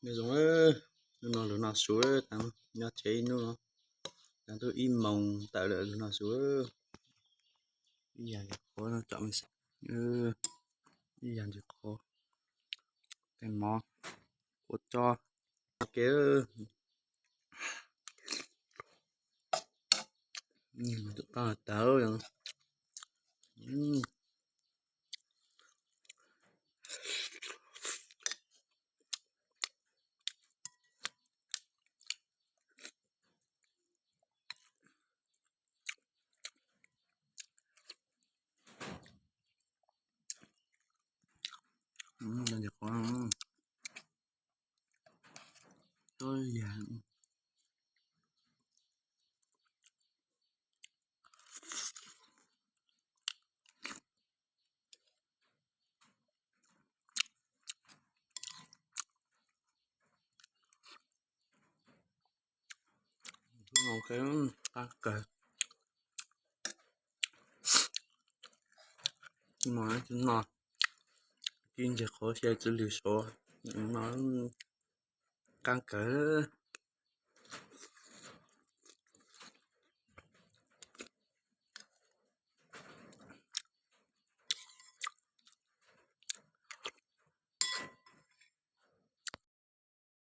Nyob zoo, hnub no lug noj su, nyob tsev ib hnub no, tsaus ntuj ib moos tawm lawm lug noj su. Ib yam ntsis qhuav no tsom me xas, ib yam ntsis qhuav, tej mov, qhuav tso, ke, tus paj tawv. Ntsis qhuav, tub yag. Qab kawg, no tsis noj, kib ntsis qhuav xyaw txwv lws saud, no qab kawg.